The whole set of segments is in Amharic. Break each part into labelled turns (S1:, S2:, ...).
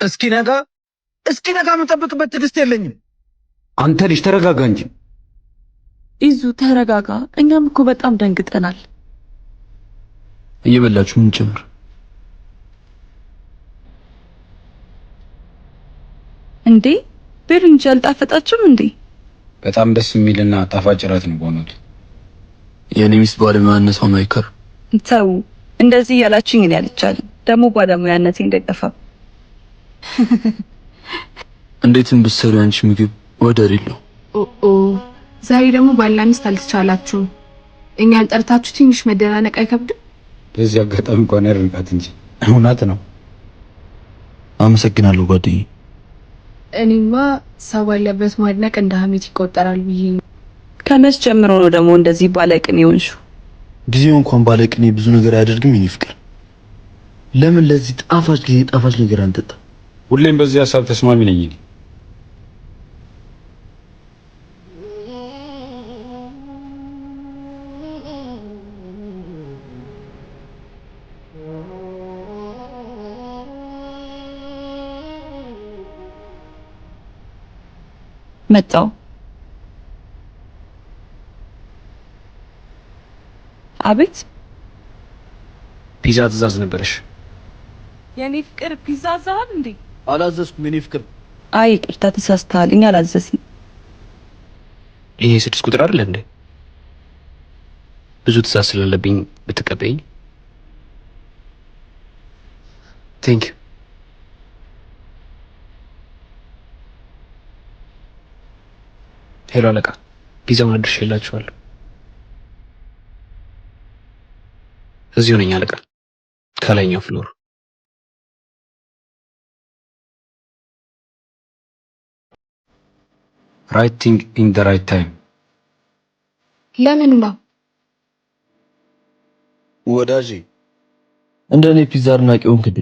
S1: እስኪነጋ እስኪነጋ የምጠብቅበት ትዕግስት የለኝም።
S2: አንተ ልጅ ተረጋጋ እንጂ።
S3: ኢዙ ተረጋጋ። እኛም እኮ በጣም ደንግጠናል።
S4: እየበላችሁ ምን ጭምር።
S3: እንዴ ብሉ እንጂ አልጣፈጣችሁም እንዴ?
S2: በጣም ደስ የሚልና ጣፋጭ እራት ነው በእውነቱ።
S4: የእኔ ሚስት ባለሙያነቷ አይቀር።
S3: ተው እንደዚህ እያላችሁኝ እኔ አልቻልም። ደግሞ ባለሙያነቴ እንዳይጠፋ።
S4: እንዴትም ብትሰሪ አንቺ ምግብ ወደር የለው።
S5: ኦ ዛሬ ደግሞ ባልና ሚስት አልተቻላችሁም። እኛን ጠርታችሁ ትንሽ መደናነቅ አይከብድም?
S2: በዚህ አጋጣሚ እንኳን ያደርጋት እንጂ እውነት ነው።
S4: አመሰግናለሁ ጓደኛዬ።
S5: እኔማ ሰው ባለበት ማድነቅ እንደ ሀሜት ይቆጠራል ብዬ ነው።
S3: ከመች ጀምሮ ነው ደግሞ እንደዚህ ባለቅኔ የሆንሽው?
S4: ጊዜው እንኳን ባለቅኔ ብዙ ነገር አያደርግም። የኔ ፍቅር ለምን ለዚህ ጣፋጭ ጊዜ ጣፋጭ ነገር አንጠጣ?
S2: ሁሌም በዚህ ሀሳብ ተስማሚ ነኝ እኔ።
S3: መጣው። አቤት።
S6: ፒዛ ትእዛዝ ነበረሽ።
S3: የኔ ፍቅር ፒዛ አዘሃል እንዴ?
S4: አላዘዝኩም የኔ ፍቅር።
S3: አይ ይቅርታ ተሳስተሃል፣ እኛ አላዘዝንም።
S6: ይሄ 6 ቁጥር አይደል እንዴ? ብዙ ትእዛዝ ስላለብኝ ብትቀበይኝ። Thank you። Hello አለቃ፣ ፒዛውን አድርሼላችኋለሁ። እዚሁ ነኝ አለቃ፣ ከላይኛው floor።
S2: Right thing in the right time።
S5: ለምን ነው
S4: ወዳጄ እንደ እኔ ፒዛ አድናቂ ሆንክ እንዴ?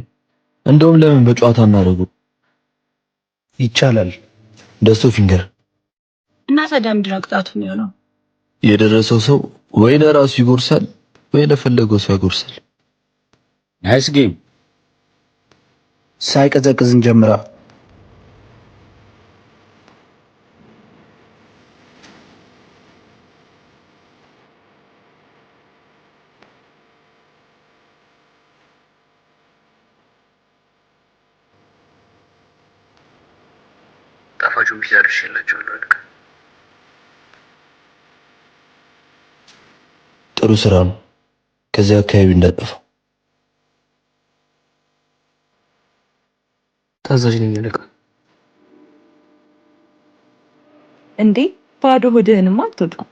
S4: እንደውም ለምን በጨዋታ እናደርገው?
S1: ይቻላል።
S4: ደስቶ ፊንገር
S7: እና ታዲያ ምንድን ነው ቅጣቱ የሚሆነው?
S4: የደረሰው ሰው ወይ ለራሱ ይጎርሳል ወይ ለፈለገው ሰው ያጎርሳል።
S2: Nice game።
S1: ሳይቀዘቅዝ እንጀምራ።
S6: ጣፋጩን ፒዛ አድርሼላችኋለሁ አለቃ።
S4: ጥሩ ስራ ነው። ከዚያ አካባቢ እንዳጠፋ።
S6: ታዛዥ ነኝ አለቃ።
S3: እንዴ ባዶ ሆድህንማ አትወጣም።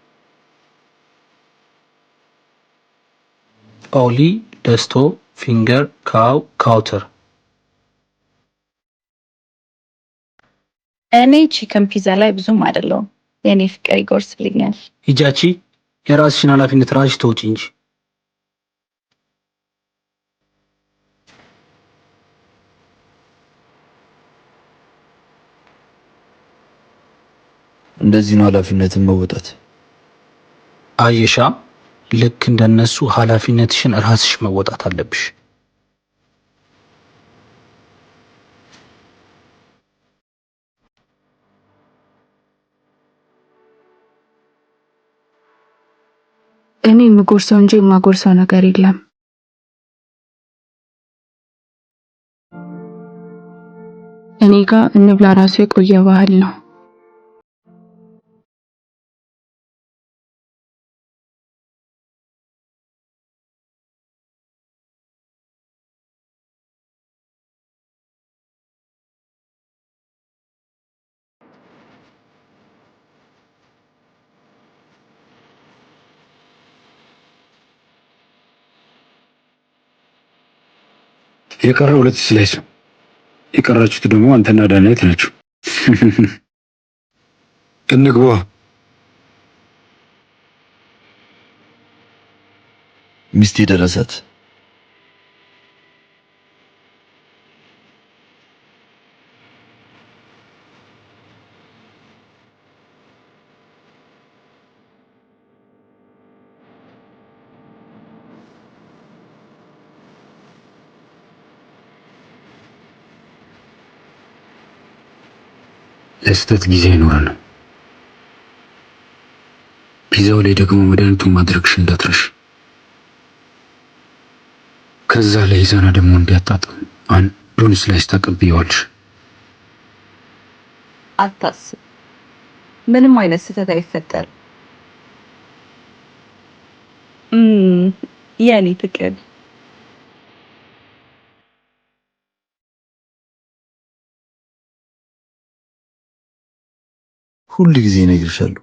S6: ኦሊ ደስቶ ፊንገር ካው ካውተር።
S7: እኔ chicken ፒዛ ላይ ብዙም አይደለሁም። የኔ ፍቅር ይጎርስልኛል።
S6: ሂጃቺ የራስሽን ኃላፊነት ራስሽ ተውጪ እንጂ።
S4: እንደዚህ ነው ኃላፊነትን መወጣት።
S6: አየሻ፣ ልክ እንደነሱ ኃላፊነትሽን ራስሽ መወጣት አለብሽ።
S5: እኔ የምጎርሰው እንጂ የማጎርሰው ነገር የለም። እኔ ጋር እንብላ ራሱ የቆየ ባህል ነው።
S2: የቀረው 2 slice ነው። የቀራችሁት ደግሞ አንተና ዳንኤል ናችሁ። እንግባ።
S4: ሚስቴ ደረሳት።
S2: ለስህተት ጊዜ አይኖረንም። ፒዛው ላይ ደግሞ መድኃኒቱን ማድረግሽ እንዳትረሽ። ከዛ ለይዛና ደግሞ እንዲያጣጥም አንዱን slice ታቀብየዋለሽ።
S3: አታስብ፣ ምንም አይነት ስህተት አይፈጠርም። የኔ ፍቅር።
S4: ሁል ጊዜ እነግርሻለሁ፣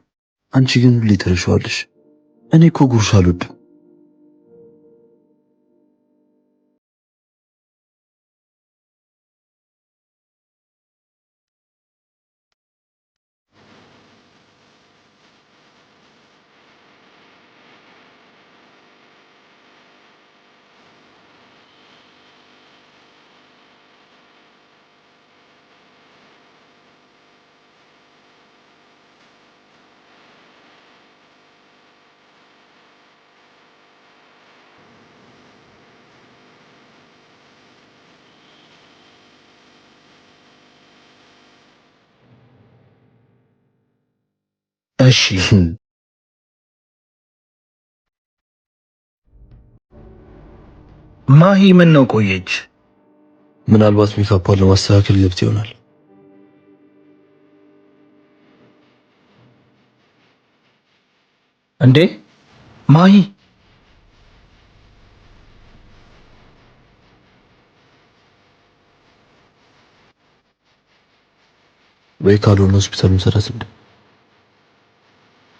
S4: አንቺ ግን ሁሌ ትረሺዋለሽ። እኔ እኮ ጉርሻ አልወድም።
S6: እሺ። ማሂ ምን ነው ቆየች?
S4: ምናልባት ሜካፓን ለማስተካከል ገብት ይሆናል።
S6: እንዴ ማሂ፣
S4: ወይ ካልሆነ ሆስፒታል መሰራት እንደ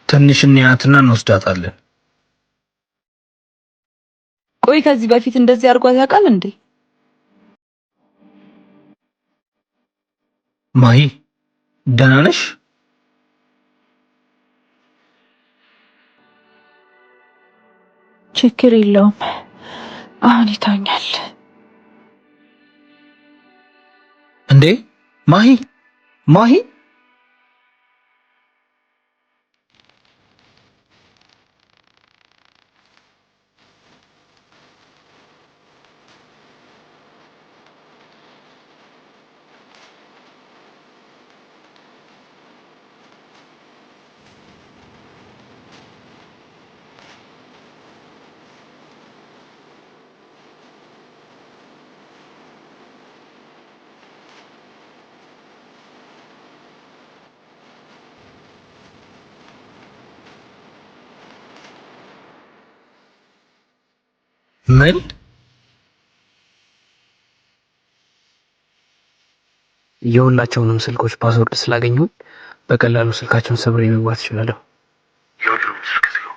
S6: ትንሽ እንያትና እንወስዳታለን።
S3: ቆይ ከዚህ በፊት እንደዚህ አድርጓት ያውቃል እንዴ?
S6: ማሂ ደህና ነሽ?
S7: ችግር የለውም፣ አሁን ይተውኛል።
S6: እንዴ ማሂ፣ ማሂ፣ ምን?
S8: የሁላቸውንም ስልኮች password ስላገኘሁኝ በቀላሉ ስልካቸውን ሰብሬ መግባት እችላለሁ።
S4: የሁሉም ስልክ ዝጋው።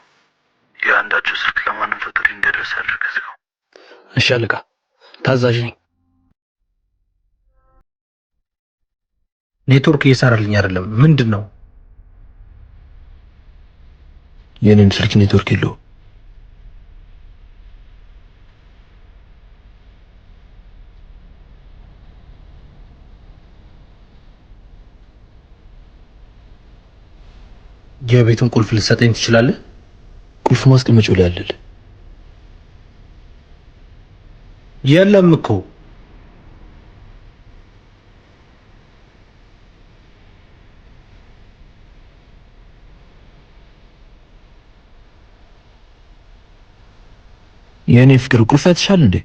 S4: የአንዳቸው ስልክ ለማንም ሰው ጥሪ እንዳይደርስ አድርገህ ዝጋው።
S8: እሺ አለቃ፣ ታዛዥ ነኝ።
S6: ኔትወርክ እየሰራልኝ አይደለም። ምንድን ነው?
S4: የኔም ስልክ ኔትወርክ የለውም።
S6: የቤቱን ቁልፍ ልትሰጠኝ ትችላለህ?
S4: ቁልፍ ማስቀመጫው ላይ አለልህ።
S6: የለም እኮ።
S4: የእኔ ፍቅር ቁልፍ አይተሻል እንዴ?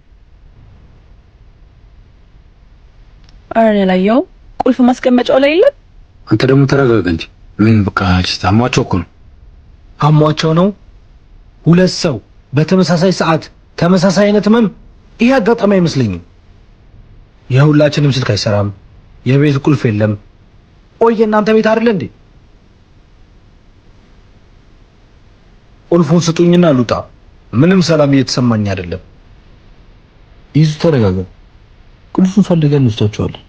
S3: ኧረ እኔ አላየሁም። ቁልፍ ማስቀመጫው ላይ የለም።
S2: አንተ ደግሞ ተረጋጋ እንጂ። ምን በቃ አሟቸው እኮ ነው።
S6: አሟቸው ነው። ሁለት ሰው በተመሳሳይ ሰዓት ተመሳሳይ አይነት ህመም፣ ይሄ አጋጣሚ አይመስለኝም። የሁላችንም ስልክ አይሰራም፣ የቤት ቁልፍ የለም። ቆይ የእናንተ ቤት አይደለ እንዴ? ቁልፉን ስጡኝና ልውጣ። ምንም ሰላም እየተሰማኝ አይደለም።
S4: ይዙ ተረጋጋ። ቁልፉን ፈልገን እንወስዳቸዋለን።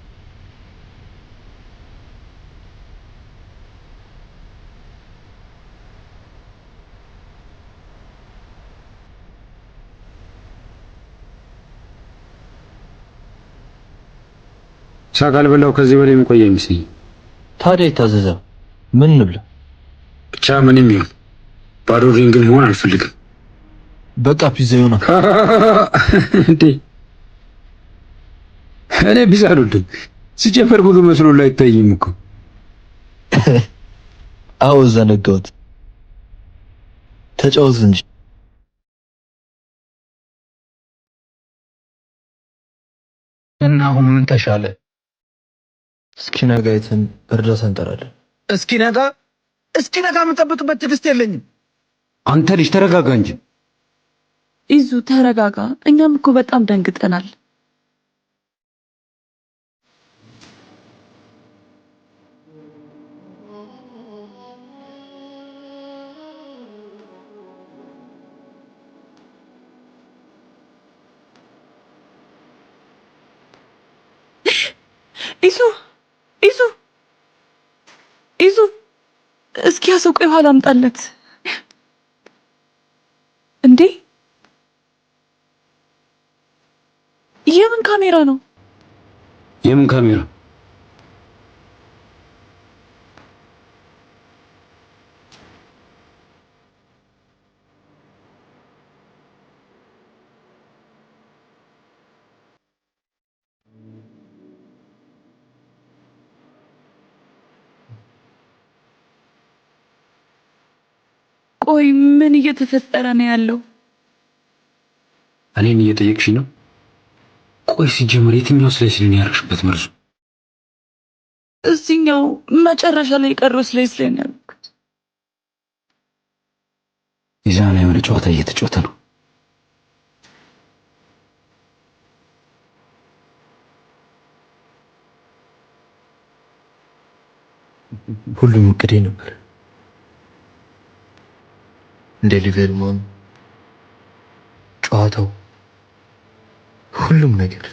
S2: ምሳ ካልበላሁ ከዚህ በላይ የሚቆይ አይመስለኝም።
S4: ታዲያ የታዘዘ ምን እንብላ?
S2: ብቻ ምንም ይሁን ባዶ ሆዴን ግን መሆን አልፈልግም።
S4: በቃ ፒዛ ይሆናል።
S2: እንዴ እኔ ፒዛ አልወድም። ሲጀመር ምግብ መስሎ አይታየኝም እኮ።
S4: አዎ ዘነጋሁት። ተጫወት እንጂ።
S6: እና አሁን ምን ተሻለ?
S4: እስኪነጋ አይተን እርዳታ እንጠራለን።
S1: እስኪነጋ እስኪነጋ የምጠብቅበት ትዕግስት የለኝም።
S2: አንተ ልጅ ተረጋጋ እንጂ።
S3: ይዙ ተረጋጋ። እኛም እኮ በጣም ደንግጠናል። ኢሱ ኢሱ ኢሱ፣ እስኪ ያሰው ቆይ ውሃ ላምጣለት። እንዴ የምን ካሜራ ነው?
S2: የምን ካሜራ?
S3: ቆይ ምን እየተፈጠረ ነው ያለው?
S2: እኔን እየጠየቅሽ ነው? ቆይ ሲጀምር የትኛው slice ላይ ነው ያደረግሽበት መርዙ?
S3: እዚህኛው መጨረሻ ላይ የቀረው slice ላይ ነው ያልኩት።
S2: ይዛና የሆነ ጨዋታ እየተጫወተ ነው።
S4: ሁሉም እቅዴ ነበር። Delivery man ኡ፣ ጨዋታው፣ ሁሉም ነገር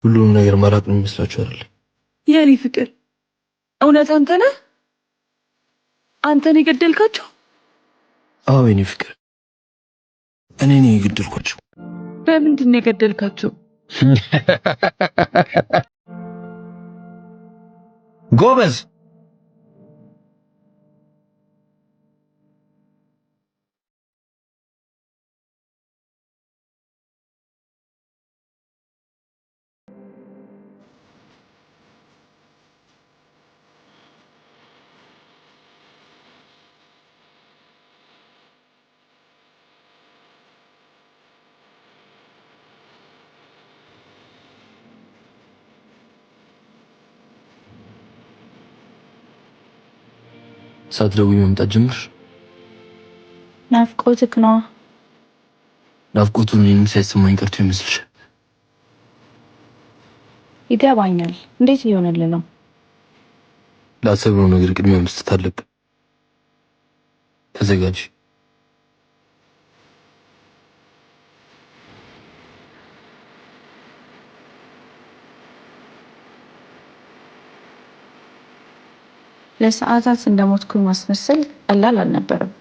S4: ሁሉም ነገር መራቅ ነው የሚመስላችሁ አይደል?
S3: የኔ ፍቅር እውነት አንተ ነህ? አንተ ነህ የገደልካቸው?
S4: አዎ የኔ ፍቅር እኔ ነኝ የገደልኳቸው።
S3: በምንድን ነው የገደልካቸው?
S1: ጎበዝ።
S4: ሳትደውይ መምጣት ጀመርሽ?
S7: ናፍቆትክ ነዋ።
S4: ናፍቆቱ እኔንም ሳይሰማኝ ቀርቶ ይመስልሻል?
S7: ይገባኛል። እንዴት እየሆነልህ ነው?
S4: ላሰብነው ነገር ቅድሚያ መስጠት አለብን። ተዘጋጅ።
S7: ለሰዓታት እንደሞትኩኝ ማስመሰል ቀላል አልነበረም።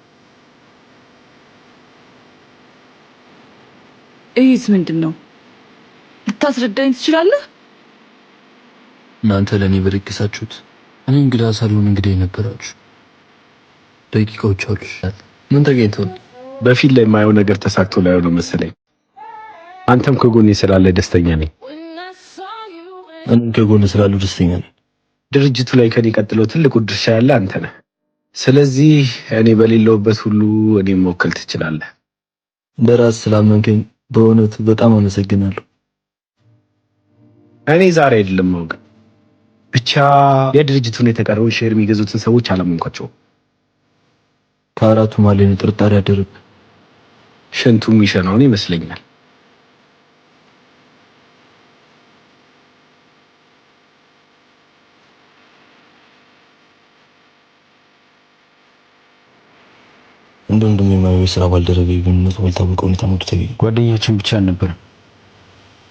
S3: ይህስ ምንድን ነው? ልታስረዳኝ ትችላለህ?
S4: እናንተ ለእኔ በደገሳችሁት እኔ እንግዳ ሳልሆን እንግዳ የነበራችሁ ደቂቃዎች አሉ። ምን ተገኝተው ነው?
S9: በፊት ላይ የማየው ነገር ተሳክቶ ላየው ነው መሰለኝ። አንተም ከጎኔ ስላለ ደስተኛ ነኝ።
S4: እኔም ከጎን ስላሉ ደስተኛ ነኝ።
S9: ድርጅቱ ላይ ከኔ ቀጥሎ ትልቁ ድርሻ ያለ አንተ ነህ። ስለዚህ እኔ በሌለውበት ሁሉ እኔም መወከል ትችላለህ።
S4: እንደ ራስ ስላመንከኝ በእውነቱ በጣም አመሰግናለሁ።
S9: እኔ ዛሬ አይደለም ማወቅ ብቻ የድርጅቱን የተቀረውን share የሚገዙትን ሰዎች አላመንኳቸውም።
S4: ከአራቱ መሃል ላይ ነው ጥርጣሬ ያደረብህ?
S9: ሽንቱ የሚሸናውን ይመስለኛል።
S4: እንደ ወንድም የማየው የስራ ባልደረቤ ግንኙነቱ ባልታወቀ ሁኔታ ሞቶ ተገኘ።
S2: ጓደኛችን ብቻ አልነበረም፣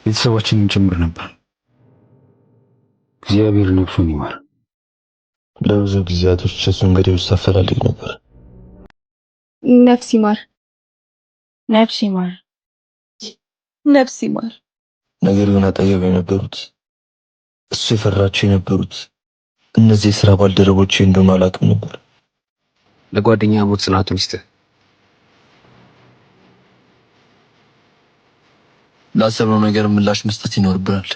S2: ቤተሰባችንም ጭምር ነበር። እግዚአብሔር ነፍሱን ይማር።
S4: ለብዙ ጊዜያቶች እሱን ገዳዮች ሳፈላልግ ነበር።
S5: ነፍስ ይማር።
S7: ነፍስ ይማር።
S3: ነፍስ ይማር።
S4: ነገር ግን አጠገብ የነበሩት እሱ የፈራቸው የነበሩት እነዚህ የስራ ባልደረቦቼ እንደሆኑ አላውቅም ነበር።
S8: ለጓደኛ ሞት ጽናቱን ይስጥህ።
S4: ላሰብነው ነገር ምላሽ መስጠት ይኖርብናል።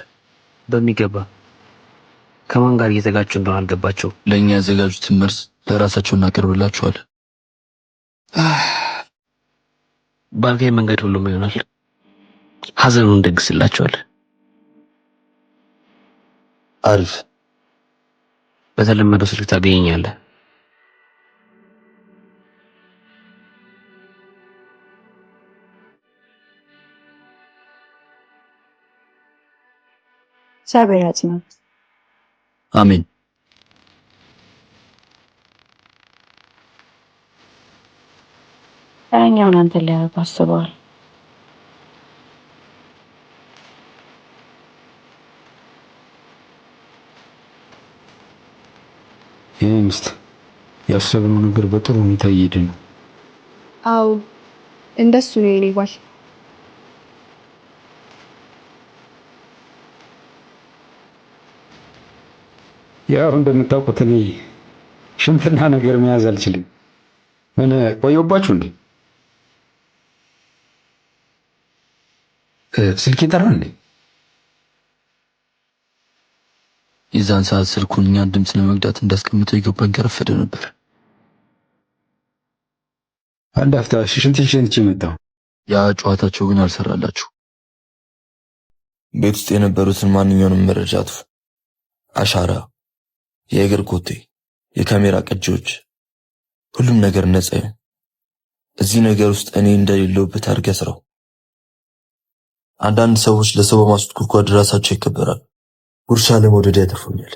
S8: በሚገባ። ከማን ጋር እየተጋጩ እንደሆነ አልገባቸው።
S4: ለእኛ ያዘጋጁትን መርዝ ለራሳቸው እናቀርብላችኋለን።
S8: ባልከኝ መንገድ ሁሉም ይሆናል። ሀዘኑን እንደግስላቸዋለን።
S4: አሪፍ።
S8: በተለመደው ስልክ ታገኘኛለህ።
S7: እግዚአብሔር ያጽናት።
S4: አሜን።
S7: ተረኛውን አንተን ሊያደርጉ አስበዋል።
S2: የኔ ሚስት ያሰብነው ነገር በጥሩ ሁኔታ እየሄደ ነው።
S5: አዎ እንደሱ ነው የኔ ባል።
S2: ያው እንደምታውቁት እኔ ሽንፍና ነገር መያዝ አልችልም። ምን ቆየባችሁ እንዴ? ስልኬ ጠራ እንዴ?
S4: የዛን ሰዓት ስልኩን እኛን ድምፅ ለመቅዳት እንዳስቀምጠው የገባኝ ከረፈደ ነበር።
S2: አንድ አፍታ ሽንቴን ሸንቼ መጣሁ።
S4: ያ ጨዋታቸው ግን አልሰራላችሁ። ቤት ውስጥ የነበሩትን ማንኛውንም መረጃ አጥፉ። አሻራ፣ የእግር ኮቴ፣ የካሜራ ቅጂዎች፣ ሁሉም ነገር ነጻ ይሁን። እዚህ ነገር ውስጥ እኔ እንደሌለሁበት አድርገህ ስራው። አንዳንድ ሰዎች ለሰው በማሱት ጉድጓድ ራሳቸው ይከበራል። ጉርሻ ለመውደድ ያተርፉኛል።